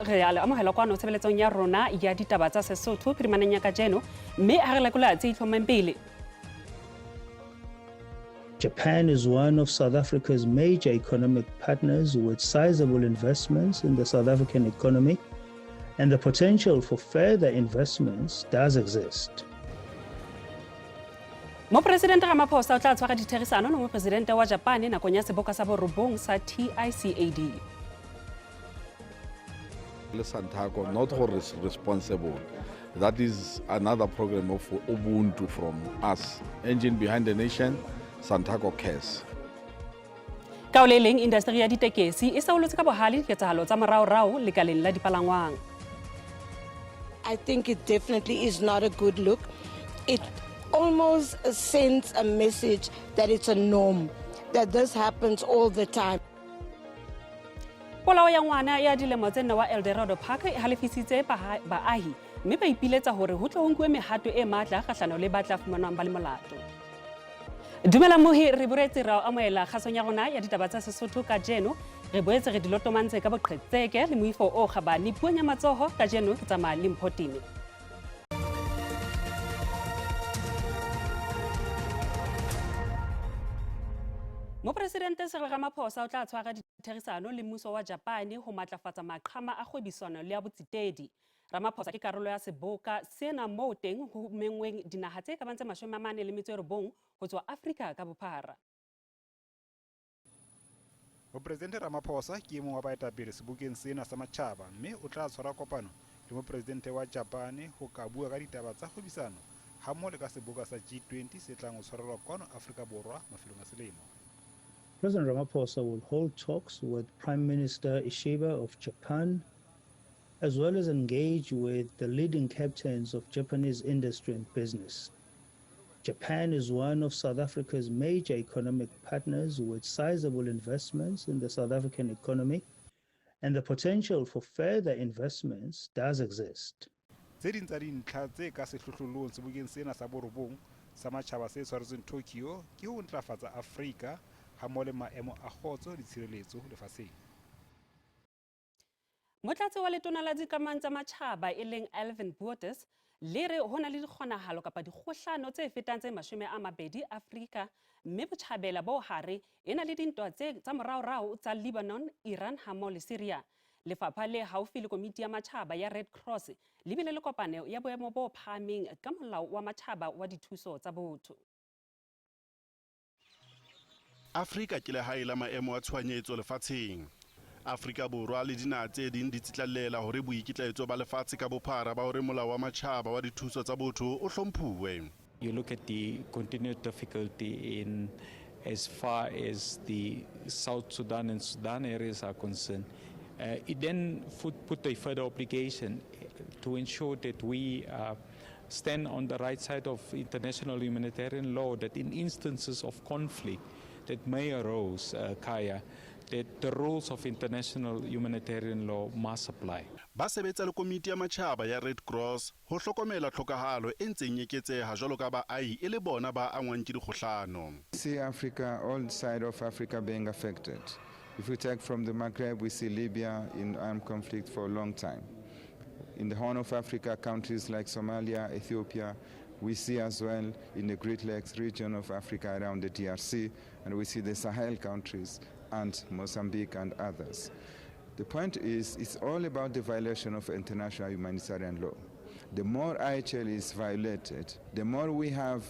Re a le amohela kwano tshebeletsong ya rona ya ditaba tsa Sesotho phirimaneng ya kajeno, mme ha re lekola tse itlhommeng pele. Japan is one of South Africa's major economic partners with sizable investments in the South African economy, and the potential for further investments does exist. Mopresidente Ramaphosa o tla tshwara ditherisano le mopresidente wa Japane nakong ya seboka sa borobong sa TICAD. Le Santaco, not for responsible. That is another program of Ubuntu from us. Engine behind the nation, Santaco cares. Ka o le leng, indasteri ya ditekesi e saolotse ka bohale diketsahalo tsa moraorao lekaleng la dipalangwang. I think it definitely is not a good look. It almost sends a message that it's a norm, that this happens all the time. Polao ya ngwana ya dilemo tse nne wa Eldorado Park e halefisitse baahi mme ba ipiletsa hore ho tle ho nkuwe mehato e matla kgahlano le ba tla fumanwang ba le molato. Dumela mohi, re boetse ra o amohela kgasong ya rona ya ditaba tsa Sesotho kajeno. Re boetse re di lotomantse ka boqhetseke le moifo o kgabane puong ya matsoho. Kajeno ke tsamaya le Mpho Tine. Mopresidente Cyril Ramaphosa o tla tshwara ditherisano le mmuso wa Japane ho matlafatsa maqhama a kgwebisano le a botsetedi. Ramaphosa ke karolo ya seboka sena moo teng ho menngweng dinaha tse ka bang tse 49 ho tswa Afrika ka bophara. Mopresidente Ramaphosa ke e mong wa baetapele sebokeng sena sa matjhaba mme o tla tshwara kopano le mopresidente wa Japane ho ka bua ka ditaba tsa kgwebisano hammoho le ka seboka sa G20 se tlang ho tshwarelwa kwano Afrika Borwa mafelong a selemo. President Ramaphosa will hold talks with Prime Minister Ishiba of Japan, as well as engage with the leading captains of Japanese industry and business. Japan is one of South Africa's major economic partners with sizable investments in the South African economy, and the potential for further investments does exist. Tse ding tsa dintlha tse ka sehlohlolong sebokeng sena sa borobong sa matjhaba se tshwaretsweng Tokyo ke ho ntlafatsa Afrika hammoho le maemo a kgotso le tshireletso lefatsheng. Motlatsi wa letona la dikamang tsa matjhaba e leng Alvin Botes le re ho na le dikgonahalo kapa dikgohlano tse fetang tse 20 Afrika mme botjhabela bo hare e na le dintwa tse tsa moraorao tsa Lebanon, Iran hammoho le Syria. Lefapha le haufi le komiti ya matjhaba ya Red Cross le bile le kopano ya boemo bo phahameng ka molao wa matjhaba wa dithuso tsa botho. Afrika ke lehae la maemo a tshohanyetso lefatsheng. Afrika Borwa le dinaha tse ding di tsitlallela hore boikitlaetso ba lefatshe ka bophara ba hore molao wa matjhaba wa dithuso tsa botho o hlomphuwe. You look at the continued difficulty in as far as the South Sudan and Sudan areas are concerned. It then put a further obligation to ensure that we stand on the right side of international humanitarian law, that in instances of conflict that may arise, Kaya, that the rules of international humanitarian law must apply. Ba sebetsa le komiti ya matjhaba ya Red Cross ho hlokomela tlhokahalo e ntseng e eketseha jwalo ka baahi e le bona ba angwang ke dikgohlano. See Africa, all side of Africa being affected. If we take from the Maghreb, we see Libya in armed conflict for a long time. In the Horn of Africa, countries like Somalia, Ethiopia, we see as well in the Great Lakes region of Africa around the DRC, and we see the Sahel countries and Mozambique and others. The point is, it's all about the violation of international humanitarian law. The more IHL is violated, the more we have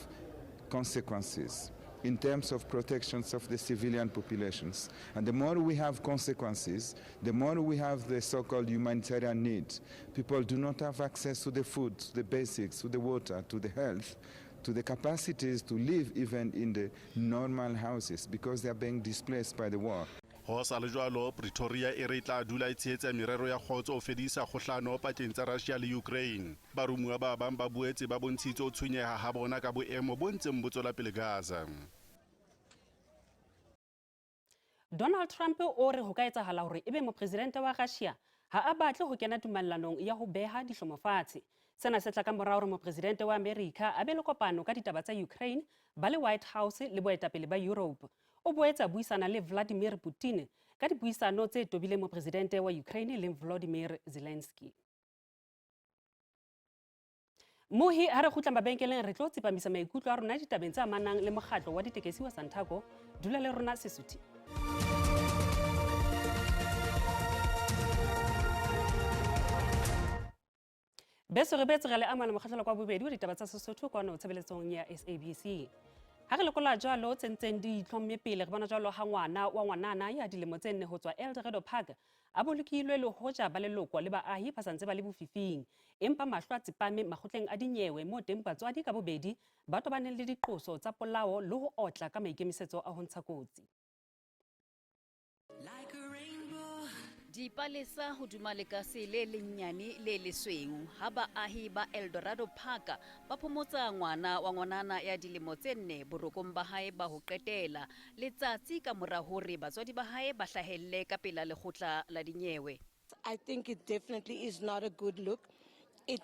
consequences in terms of protections of the civilian populations. And the more we have consequences, the more we have the so-called humanitarian need. People do not have access to the food, to the basics, to the water, to the health, to the capacities to live even in the normal houses because they are being displaced by the war. Ho sa le jwalo, Pretoria e re e tla dula e tshehetsa merero ya kgotso ho fedisa kgohlano pakeng tsa Russia le Ukraine. Baromuwa ba bang ba boetse ba bontshitse ho tshwenyeha ha bona ka boemo bo ntseng bo tswela pele Gaza. Donald Trump o re ho ka etsahala hore ebe mopresidente wa Russia ha a batle ho kena tumellanong ya ho beha dihlomo fatshe. Sena se tla ka mora hore mopresidente wa Amerika a be le kopano ka ditaba tsa Ukraine ba le White House le boetapele ba Europe. o boetse a buisana le Vladimir Putin ka dipuisano tse tobileng mopresidente wa Ukraine leng Volodymyr Zelensky. Mohi ha re kgutla mabenkeleng re tlo tsepamisa maikutlo a rona ditabeng tse amanang le mokgatlo wa ditekesi wa Santaco. Dula le rona Sesotho. Beso re betse re le amana mokgatlhelo kwa bobedi wa ditaba tsa Sesotho kwano tshebeletsong ya SABC. Ha re lekola jwalo tse ntseng di itlhomme pele re bona jwalo ha ngwana wa ngwanana ya dilemo tse nne ho tswa Eldorado Park a bolokilwe le hoja ba leloko le baahi ba sa ntse ba le bofifing, empa mahlo a tsepame makgotleng a dinyewe moo teng batswadi ka bobedi ba tobaneng le diqoso tsa polao le ho otla ka maikemisetso a ho ntsha kotsi. Dipalesa hodima lekase le lennyane le lesweu ha baahi ba Eldorado Park ba phomotsa ngwana wa ngwanana ya dilemo tse nne borokong ba hae ba ho qetela letsatsi ka mora hore batswadi ba hae ba hlahelle ka pela lekgotla la dinyewe. I think it definitely is not a good look. It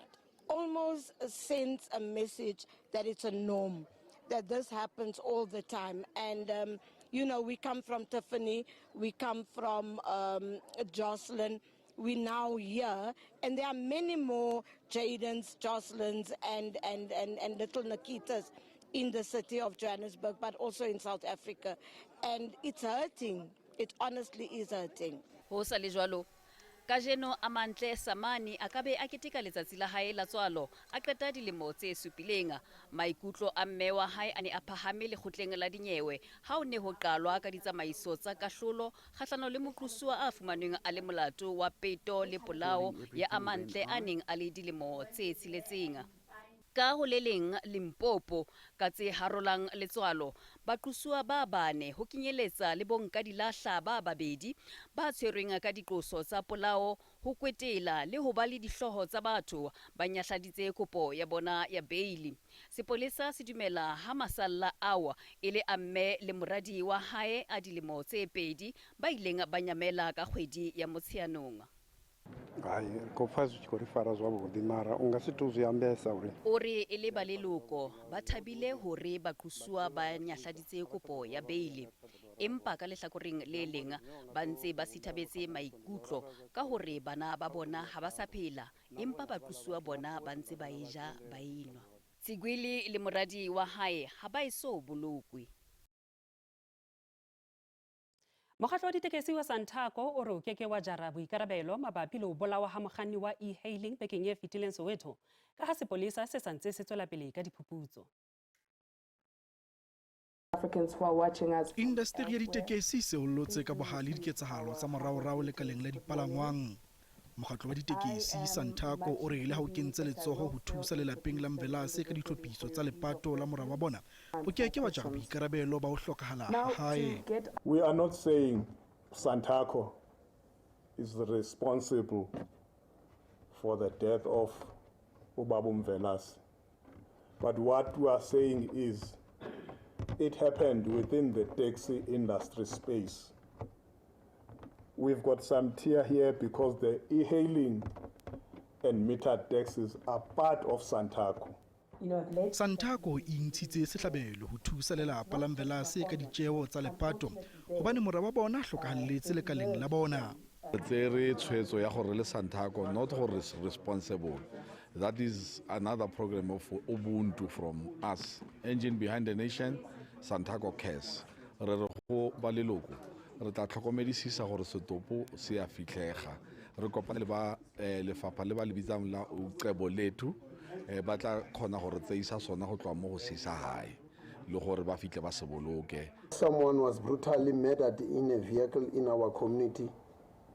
almost sends a message that it's a norm, that this happens all the time. And, you know, we come from Tiffany, we come from Jocelyn, we now here, and there are many more Jadens, Jocelyns, and little Nikitas in the city of Johannesburg, but also in South Africa. And it's hurting. It honestly is hurting. Ho sa le jwalo, kajeno Amantle Samani a ka be a keteka letsatsi la hae la tswalo, a qeta dilemo tse supileng. Maikutlo a mme wa hae a ne a phahame lekgotleng la dinyewe ha o ne ho qalwa ka ditsamaiso tsa kahlolo kgahlano le moqosuwa a fumanweng a le molato wa peto le polao ya Amantle a neng a le dilemo tse tsheletseng. Ka ho le leng Limpopo ka tse harolang letswalo, baqosuwa ba bane ho kenyeletsa le bonkadilahla ba babedi ba tshwerweng ka diqoso tsa polao, ho kwetela le ho ba le dihlooho tsa batho ba nyahladitse kopo ya bona ya beili. Sepolesa se dumela ha masalla ao e le a mme le moradi wa hae a dilemo tse pedi ba ileng ba nyamela ka kgwedi ya Motsheanong. Hai, khou pfa zwi tshi khou ri fara zwavhuḓi mara u nga si tou zwi ambesa uri. O re e le ba leloko ba thabile hore baqosuwa ba nyahladitse kopo ya beili, empa ka lehlakoreng le leng ba ntse ba sithabetse maikutlo ka hore bana ba bona ha ba sa phela, empa baqosuwa bona ba ntse ba eja ba enwa. Tsigwili le moradi wa hae ha ba eso bolokwe. Mokgatlo wa ditekesi wa Santaco o re o keke wa jara boikarabelo mabapi le ho bolawa ha mokganni wa e-hailing bekeng e fetileng Soweto, ka ha sepolesa se sa ntse se tswela pele ka diphuputso. Indasteri ya ditekesi se ollotse ka bohale diketsahalo tsa moraorao lekaleng la dipalangwang. Mokgatlo wa ditekesi Santaco o re le ha o kentse letsoho ho thusa lelapeng la Mvelase ka ditlhophiso tsa lepato la mora wa bona, o keke wa jara boikarabelo ba ho hlokahala ha hae. We are not saying Santaco is responsible for the death of Ubaba Mvelase, but what we are saying is it happened within the taxi industry space. We've got some tear here because the e-hailing and metered taxis are part of Santaco. Santaco e intshitse sehlabelo ho thusa lelapa la Mvelase ka ditjeo tsa lepato hobane mora wa bona hlokahalletse lekaleng la bona. Re tsere tshwetso ya gore le Santaco not gore responsible. That is another program of Ubuntu from us. Engine behind the nation, Santaco cares. Re re go ba leloko re tla tlhokomedisisa gore setopo se a fitlhega. Re kopane le ba lefapha le ba le bitsang la Ucebo Lethu, ba tla kgona gore tseisa sona go tloha mo go se isa hae le gore ba fitlhe ba se boloke. Someone was brutally murdered in a vehicle in our community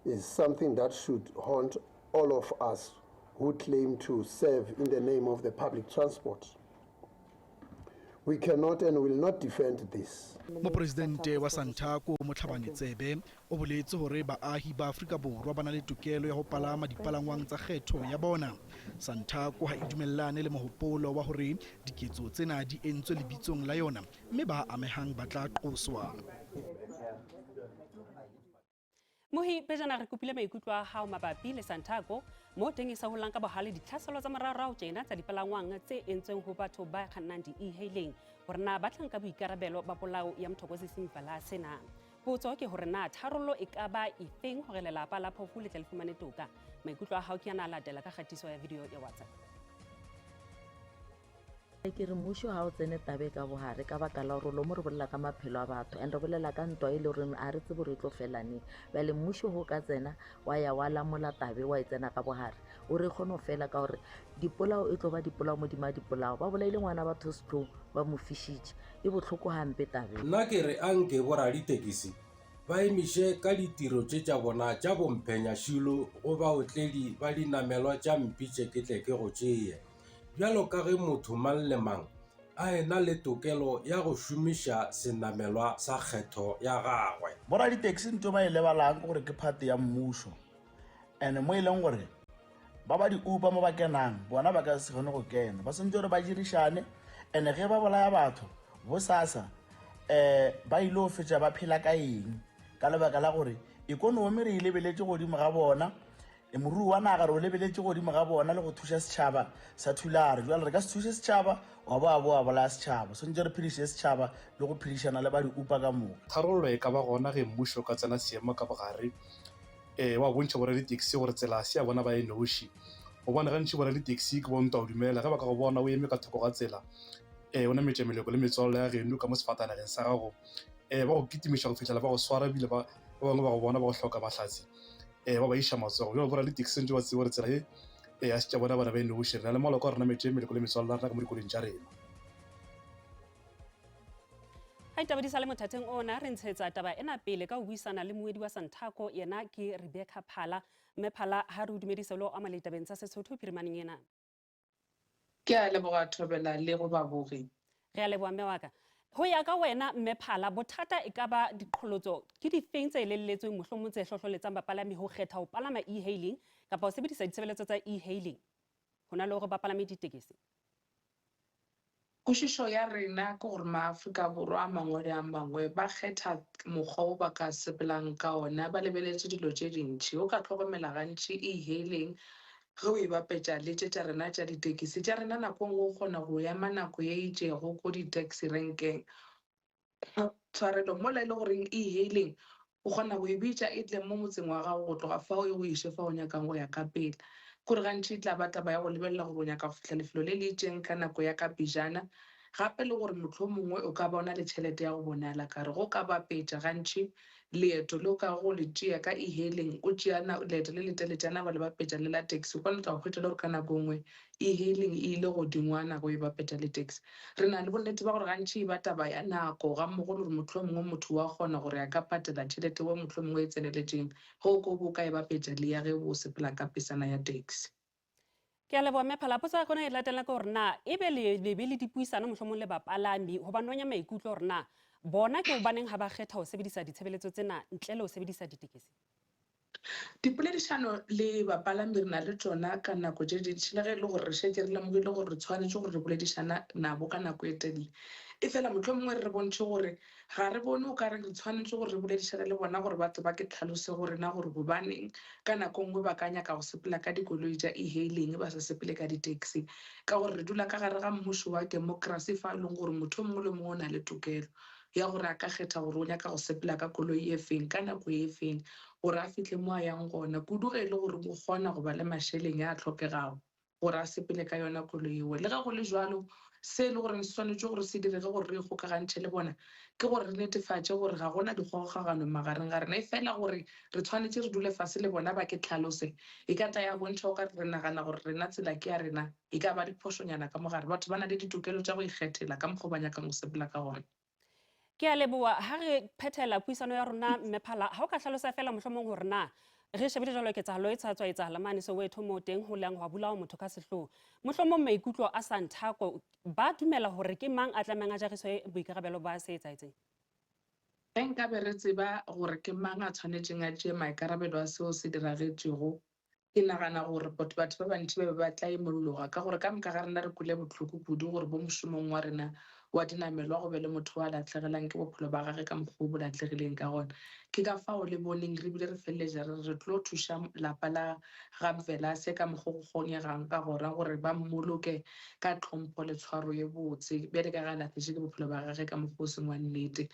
is something that should haunt all of us who claim to serve in the name of the public transport. We cannot and will not defend this. Mopresidente wa Santaco Motlhabane Tsebe o boletse hore baahi ba Afrika Borwa ba na le tokelo ya ho palama dipalangwang tsa kgetho ya bona. Santaco ha e dumellane le mohopolo wa hore diketso tsena di entswe lebitsong la yona mme ba amehang ba tla qoswa. Mohi pejana re kopile maikutlo a hao mabapi le Santaco mo teng e sa holang ka bohale ditlhaselo tsa moraorao tjena tsa dipalangwang tse entsweng ho batho ba kgannang di-e-hailing. hore na ba tla nka boikarabelo ba polao ya Mthokozisi Mvelase na. Potso ke hore na tharollo e ka ba efeng hore lelapa la phofu le tle le fumane toka. Maikutlo a hao ke ana a latela ka kgatiso ya video ya WhatsApp. Ke re mmušo ga o tsene tabe ka bogare ka baka la gore lomo re bolela ka maphelo a batho and re bolela ka ntwa e le goreng a re tsebe gore e tlo fela neng. Bjale mmušo go ka tsena wa ya wa lamola tabe wa e tsena ka bogare o re kgone go fela, ka gore dipolao e tlo ba dipolao modimo a dipolao. Ba bolaile ngwana batho setlhong ba mo fišitše, e bohloko gampe tabe. Nna ke re anke boraditekisi ba emiše ka ditiro tše tša bona tša bomphenyašilo go baotledi ba dinamelwa tša mpitše ke tle ke go tšee. Bjalo ka ge motho mang le mang a ena le tokelo ya go šomiša senamelwa sa kgetho ya gagwe. Boraditekisi ntho ba e lebalang ke gore ke part ya mmušo and mo e leng gore ba ba di-Uber mo ba kenang bona ba ka se kgone go kena, ba swantse gore ba dirišane. And ge ba bolaya batho bosasa ba ile go fetša ba phela ka eng, ka lebaka la gore ikonomi re e lebeletše godimo ga bona, moruo wa naga re o lebeletše godimo ga bona le go thuša setšhaba sa Thulare. Jwale re ka se thuše setšhaba wa bo a bo a bolaya setšhaba, swantse re phediše setšhaba le go phedišana le ba di-Uber ka moka. Tharollo e ka ba gona ge mmušo o ka tsena seemo ka bogare wa bontšha boraditekisi gore tsela se ya bona ba e noši, gobane gantši boraditekisi ke bontwa o dumela ge ba ka go bona o eme ka thoko ga tsela o nametša meloko le metswalle ya geno ka mo sefatanageng sa gago, ba go kitimiša go fihlela ba go swara, ebile ba bangwe ba go bona ba go hloka mahlatse ba ba iša matsogo. Bjalo boraditekisi ntse ba tsebe gore tsela ye a se tša bona bana ba e noši, re na le maloko a re nametše meloko le metswalle ya rena ka mo dikolong tša rena. Ha ditaba di sa le mothatheng ona, re ntshetsa taba ena pele ka ho buisana le moedi wa Santaco, yena ke Rebecca Phala. Mme Phala, ha re o dumedise le o amale ditabeng tsa Sesotho phirimaneng ena. Ke a leboga Thobela le go babogi. Re a leboha mme wa ka. Ho ya ka wena mme Phala, bothata e ka ba diqholotso ke difeng tse elelletsweng mohlomong tse hlohloletsang bapalami ho kgetha ho palama e-hailing kapa ho sebedisa ditshebeletso tsa e-hailing ho na le hore ba palame ditekesi? Kwešišo ya rena ke gore maAfrika Borwa a mangwe le a mangwe ba kgetha mokgwa wo ba ka sepelang ka ona, ba lebeletše dilo tše dintši. O ka hlokomela gantši e-hailing ge o e bapetša le tše tša rena tša ditekisi. Tša rena nako e nngwe o kgona go ema nako ye itšego ko di-taxi renkeng, tshwarelo, mola e le goreng e-hailing o kgona go e bitša e tle mo motseng wa gago, go tloga fao e go iše fa o nyakang go ya ka pele. Kore gantši e tla ba taba ya go lebelela gore o nyaka go fihla lefelo le le itšeng ka nako ya ka pejana, gape le gore mohlomongwe o ka ba o na le tšhelete ya go bonala. Ka re go ka bapetša gantši leeto le o ka go le tšea ka e-hailing, o tšea leeto le leteletšana ba le bapetša le la taxi, o kgona tla go hwetša le gore ka nako nngwe e-hailing e ile godingwana go e bapetša le taxi. Re na le bonnete ba gore gantši e ba taba ya nako gammogo le gore mohlomongwe motho wa kgona gore a ka patela tšhelete wo mohlomongwe e tseneletšeng ge o ko bo ka e bapetša le ya ge o sepela ka pesana ya taxi. Ke a leboha mme Phala. Potso ya rona e latelang ke hore na ebe le be le dipuisano mohlomong le bapalami ho ba nonya maikutlo hore na bona ke hobaneng ha ba kgetha ho sebedisa ditshebeletso tsena ntle le ho sebedisa ditekesi? Dipoledišano le bapalami re na le tšona ka nako tše dintši, le ge e le gore re šetše re lemogile gore re tshwanetše gore re boledišana nabo ka nako e telele. Efela mohlomongwe re bontšhe gore ga re bone o ka re re tshwanetše gore re boledišane le bona gore batho ba ke tlhalose go rena gore gobaneng ka nako nngwe ba ka nyaka go sepela ka dikoloi tša e-hailing ba sa sepele ka di-taxi, ka gore re dula ka gare ga mmušo wa democracy fa e leng gore motho o mongwe le mongwe o na le tokelo ya gore a ka kgetha gore o nyaka go sepela ka koloi e feng ka nako e feng gore a fihle mo a yang gona, kudu ge e le gore o kgona go ba le mašeleng a tlhokegago gore a sepele ka yona koloi eo. Le ge go le jwalo, se e le gore se swanetše gore se direge gore re ikgokagantšhe le bona ke gore re netefatše gore ga gona dikgogakgogano magareng ga rena, efela gore re tshwanetše re dule fase le bona ba ke tlhalose e ka tla ya bontšha o ka re nagana gore rena tsela ke ya rena, e ka ba diphošonyana ka mogare. Batho ba na le ditokelo tša go ikgethela ka mokgwa o ba nyakang go sepela ka gona. Ke a leboha ha re phethela puisano ya rona mme Phala, ha o ka hlalosa fela mohlomong hore na re shebile jwalo ketsahalo e sa tswa etsahala mane Soweto moo teng ho leng hwa bolawa motho ka sehloho, mohlomong maikutlo a Santaco ba dumela hore ke mang a tlamehang a jariswe boikarabelo ba se etsahetseng? Ge nkabe re tseba gore ke mang a tshwanetšeng a tšee maikarabelo a seo se diragetšego, ke nagana gore batho ba bantši ba be ba tla imologa, ka gore ka moka ga rena re kwele bohloko kudu gore bo mošomong wa rena wa dinamelwa go be le motho wa latlhegelang ke bophelo ba gage ka mokgwa o bo latlhegileng ka gona. Ke ka fao le boneng re bile re feleletša re re tlo thuša lapa la ga Mvelase ka mokgwa go kgonegang ka gona gore ba mmoloke ka tlhompho le tshwaro ye botse bjale ka ge a lahletše ke bophelo ba gage ka mokgwa o seng wa nnete.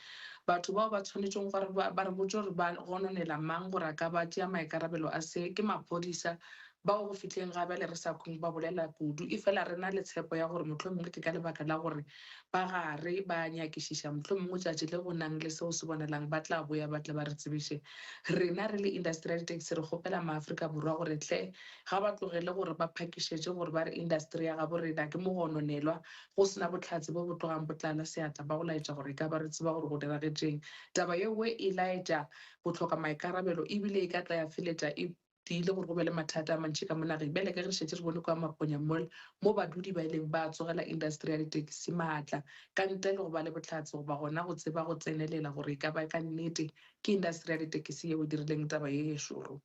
Batho bao ba tshwanetšeng gore ba re botše gore ba gononela mang gore a ka ba tšea maikarabelo a se ke maphodisa bao go fihleng ga bjale re sa kweng ba bolela kudu, efela re na le tshepo ya gore mohlomongwe ke ka lebaka la gore ba gare ba nyakišiša, mohlomongwe tšatši le go nang le seo se bonalang ba tla boya ba tle ba re tsebiše. Rena re le industry ya ditaxi re kgopela maAfrika Borwa gore hle ga ba tlogele gore ba phakišetše gore ba re industry ya gabo rena ke mogononelwa go se na bohlatse bo bo tlogang bo tlala seatla ba go laetša gore e ka ba re tseba gore go diragetšeng. Taba yewe e laetša go hloka maikarabelo ebile e ka tla ya feletša e tiile gore go be le mathata a mantši ka mo nageng bjale ka ge re šetše re bone kua Maponya Mall mo badudi ba ileng ba tsogela industry ya ditekisi maatla ka ntle le go ba le bohlatse goba gona go tseba go tsenelela gore e ka ba ka nnete ke industry ya ditekisi yeo e dirileng taba ye ye šoro.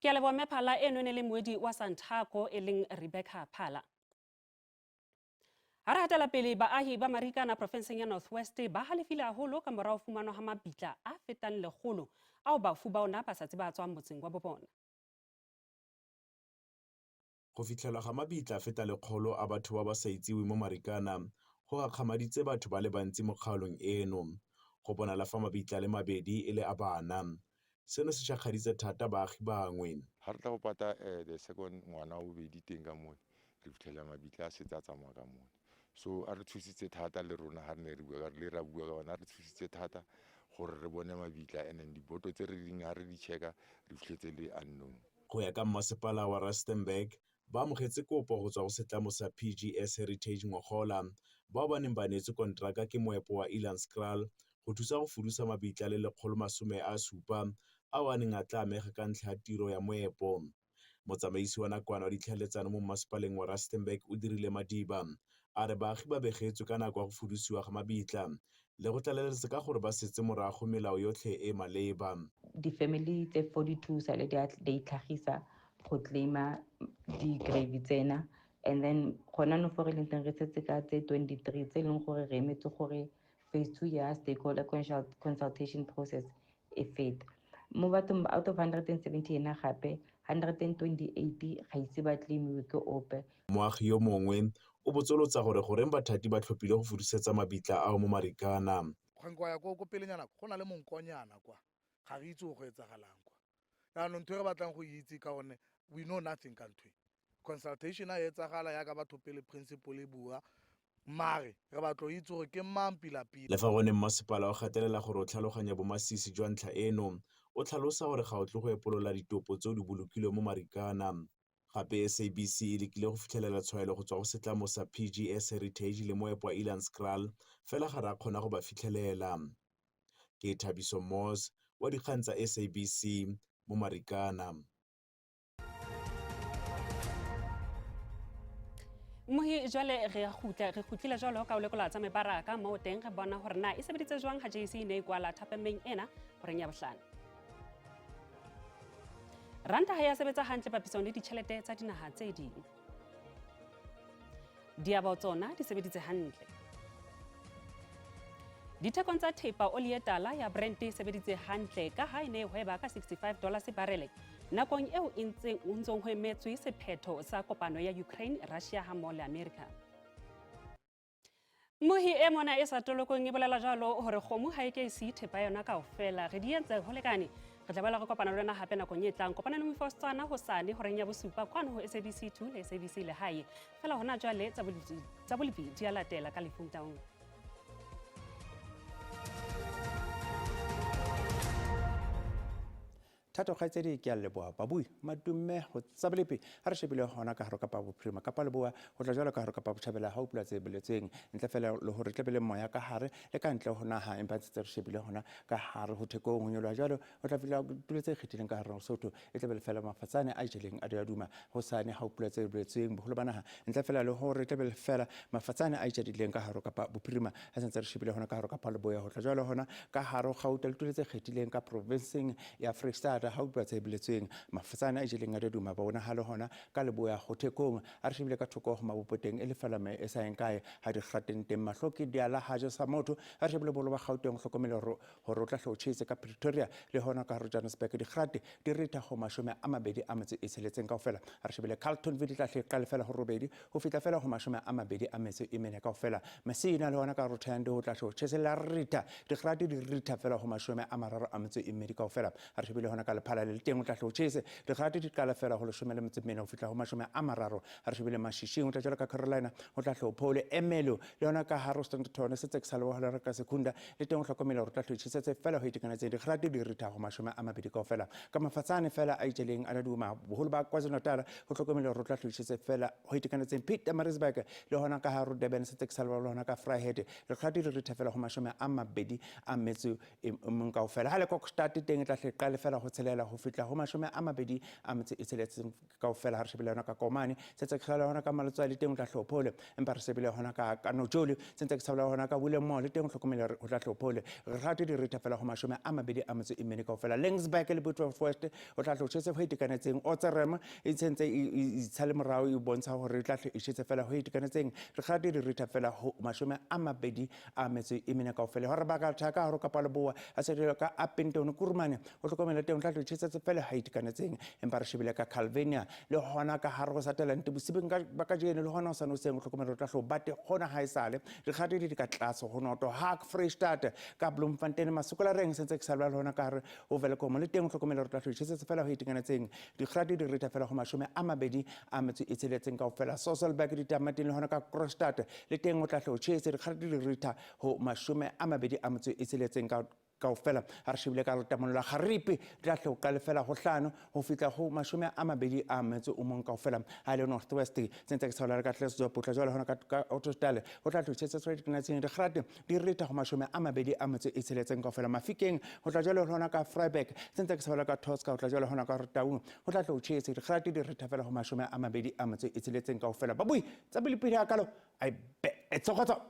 Ke a leboha Mme Phala, eno e ne le moedi wa Santaco e leng Rebecca Phala. Ha re hatela pele, baahi ba Marikana profenseng ya North West ba halefile haholo ka mora ho fumanwa ha mabitla a fetang lekgolo ao bafu ba ona ba sa tseba a tswang motseng wa bo bona. Go fitlhelwa ga mabitla a feta lekgolo a batho ba ba sa itseweng mo Marikana go gakgamaditse batho ba le bantsi mo kgaolong eno. Go bonala fa mabitla a le mabedi e le a bana. Seno se shakgaditse thata baagi bangwe. Ga re tla go pata the second ngwana wa bobedi teng ka mone, re fitlhela mabitla a setse a tsamaya ka mone. So a re thusitse thata le rona ga re ne re bua ka re le ra bua ka ona, a re thusitse thata gore re bone mabitla, and then diboto tse re ding ga re di checka re fitlhetse le unknown. Go ya ka mmasepala wa Rustenburg, ba amogetse kopo go tswa go setlamo sa PGS Heritage ngogola, bao ba neng ba neetswe konteraka ke moepo wa Elandskraal go thusa go fudusa mabitla a le 170 ao a neng a tla amega ka ntlha ya tiro ya moepo. Motsamaisi wa nakwana wa ditlhaeletsano mo mmasepaleng wa Rustenburg Odirile Madiba a re baagi ba begetswe ka nako ya go fudusiwa ga mabitla le go tlaleletsa ka gore ba setse morago melao yotlhe e e maleba. Di-family tse 42 sale di itlhagisa go claima di-grave tsena, and then gona no fo re leng teng re setse ka tse 23 tse e leng gore re emetse gore phase 2 ya stakeholder consultation process e fete. Mo bathong out of 170 ena gape 128 ga ise ba claimiwe ke ope. Moagi yo mongwe o botsolotsa gore goreng bathati ba tlhophile go fudusetsa mabitla ao mo Marikana. Kgwanka wa ya ko pelenyana go na le monkonyana kwa, ga re itse go etsagalang kwa. Jaanong ntho e re batlang go itse ka gonne we know nothing ka ntho e. Consultation a e etsagala yaka batho pele principle e bua, mare re batla go itse gore ke mang pila-pila. Le fa gone mmasepala o gatelela gore o tlhaloganya bomasisi jwa ntlha eno, o tlhalosa gore ga o tle go epolola ditopo tseo di bolokilweng mo Marikana. Gape SABC e lekile go fitlhelela tshwaelo go tswa go setlamo sa PGS Heritage le moepo wa Elandskraal, fela ga re a kgona go ba fitlhelela. Ke Thabiso Moss wa dikgang tsa SABC mo Marikana. Mohi jwale re a kgutla, re kgutlile jwalo ka o lekola tsa mebaraka moo teng re bona hore na e sebeditse jwang ha JSE e ne e kwala thapameng ena horeng ya bohlano. Ranta ha ya sebetsa hantle papisong le ditjhelete tsa dinaha tse ding. Diabo tsona di sebeditse hantle. Dithekong tsa thepa oli e tala ya Brent e sebeditse hantle ka ha e ne e hweba ka $65 barele nakong eo e ntseng o ntsong ho emetswe sephetho sa kopano ya Ukraine, Russia hammoho le America. Mohi e mona e sa tolokong e bolela jwalo hore kgomo ha e ke e siye thepa yona kaofela. Re di entse ho lekane. Re tla boela re kopana le lona hape nakong e tlang. Kopana le Moifo wa Setswana hosane horeng ya bosupa kwano ho SABC 2 le SABC Lehae. Fela hona jwale tsa bolepi di a latela ka lefung taung. Thato kgaitsedi ke a leboha babui madumme go tsa bolepi ha re shebile hona ka hare kapa bophirima kapa leboa ho tla jwalo ka hare kapa botjhabela ha o pula tse boletsweng ntle fela le hore tle be le moya ka hare le ka ntle ho naha empa ntse re shebile hona ka hare ho thekong ho nyoloha jwalo ho tla fihla tulo tse kgethileng ka hare ho Lesotho e tla be le fela mafatsane a jeleng a diaduma hosane ha o pula tse boletsweng boholo ba naha ntle fela le hore tla be le fela mafatsane a itjadileng ka hare kapa bophirima ha sentse re shebile hona ka hare kapa leboya ho tla jwalo hona ka hare ho Gauta le tulo tse kgethileng ka provinseng ya Freistata. Freistata ha utlwa tse boletsweng mafatsane a jeleng a duma ba bona ha le hona ka leboya ho Thekong. A re shebile ka thoko ho Mabopoteng e le fela me e sa yeng kae ha di kgateng teng mahlo ke diala ha je sa motho. A re shebile bolo ba Gauteng hlokomele hore o tla hle o tjhese ka Pretoria le hona ka hare Johannesburg dikgate di ritha ho 26 kaofela. A re shebile Carltonville di tla hle qale fela ho 8 ho fihla fela ho 24 kaofela. Messina le hona ka hare Thohoyandou ho tla hle o tjhese la ritha dikgate di ritha fela ho 32 kaofela. A re shebile hona ka Lephalale le teng o tla hle o tjhese dikgate di qala fela ho 14 ho fihla ho 30. A re shebile Mashishing o tla jwalo ka Carolina o tla hle o phole Emelo le hona ka hare ho Standerton se tse ke sa leboha ka Secunda le teng o hlokomele hore o tla hle o tjhesetse fela ho itekanetseng dikgate di ritha ho 20 kaofela. Ka mafatsane fela a itjeleng a laduma boholo ba KwaZulu-Natal ho hlokomele hore o tla hle o tjhese fela ho itekanetseng Pietermaritzburg le hona ka hare ho Durban se tse ke sa leboha le hona ka Vryheid dikgate di ritha fela ho 21 kaofela. Ha le Kokstad teng e tla hle qale fela ho 6 ho fihla ho 26 kaofela. Ha re shebile hona ka Komane se tse ke sa hona ka Maletswai teng o tla hle o phole, empa re shebile hona ka Nojoli se ntse ke sa hona ka Willem le teng o hlokomele hore o tla hle o phole. Re rate di ritha fela ho 24 kaofela. Laingsburg le Beaufort o tla hle o tjhese ho itekanetseng. Otserem e tshentse e itshale morao e bontsha hore e tla hle e tjhese fela ho itekanetseng. Re rate di ritha fela ho 24 kaofela. Hore ba ka thaka hore kapa leboa a se ka Upington Kurumane o hlokomele teng o tla hle o tjhesetse fela ha itekanetseng. Empa re shebile ka Calvinia le hona ka hare ho Sutherland bosibeng ba kajeno le hona ho sane hoseng o hlokomele o tla hle o bate hona ha esale dikgate di ka tlase ho noto. Hack Freistata ka Bloemfontein Masokolareng se ntse ke sa le hona ka hare ho Welkom le teng o hlokomele hore o tla hle o tjhesetse fela ho itekanetseng. Dikgate di ritha fela ho 26 kaofela. Sasolburg ditamateng le hona ka Kroonstad le teng o tla hle o tjhese dikgate di ritha ho 26 kaofela. Ha re shebile ka letamong la Garipe tla hle o qale fela ho 5 ho fihla ho 21 kaofela. Ha le North West se ntse ke sa ka Klerksdorp o tla jwale hona ka Ottosdal ho tla hle o tjhese tswe ditekanetseng dikgate di ritha ho 26 kaofela. Mafikeng ho tla jwale hona ka Vryburg se ntse ke sa ka Tosca ho tla jwale hona ka Taung ho tla hle o tjhese dikgate di ritha fela ho 26 kaofela. Babui tsa pele pele hakalo ai be tsogotso.